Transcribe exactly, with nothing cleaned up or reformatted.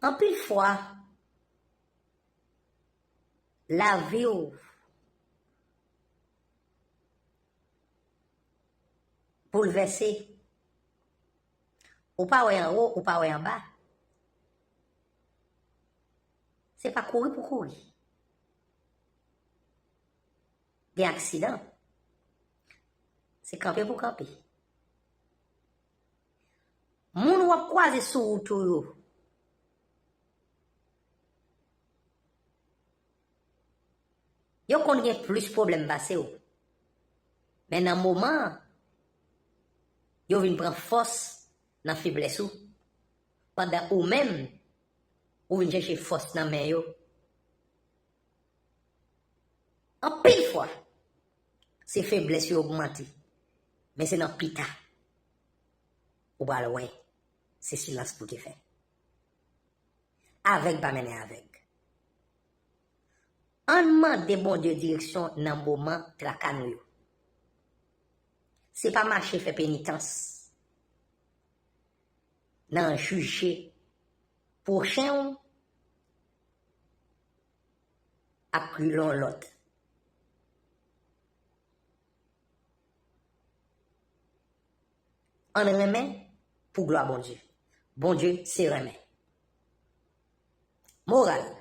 Anpil fwa, lavi w boulvèse. Ou pa wè anwo, ou pa wè anba. Se pa kouri pou kouri. Gen aksidan. Se kanpe pou kanpe. Moun w ap kwaze sou wout ou yo, yo konn gen plis pwoblèm pase w. Men nan moman an, yo vin pran fòs nan feblès ou, pandan ou menm, ou vin chèche fòs nan men yo. Anpil fwa, se feblès yo ogmante, men se nan pita ou pral wè se silans pou te fè. Avèg pa mennen avèg. Ann mande Bondye direksyon nan moman traka nou yo. Se pa mache fè penitans nan jije pwochen w ak yon lòt. Ann renmen pou glwa Bondye. Bondye se renmen. Moral,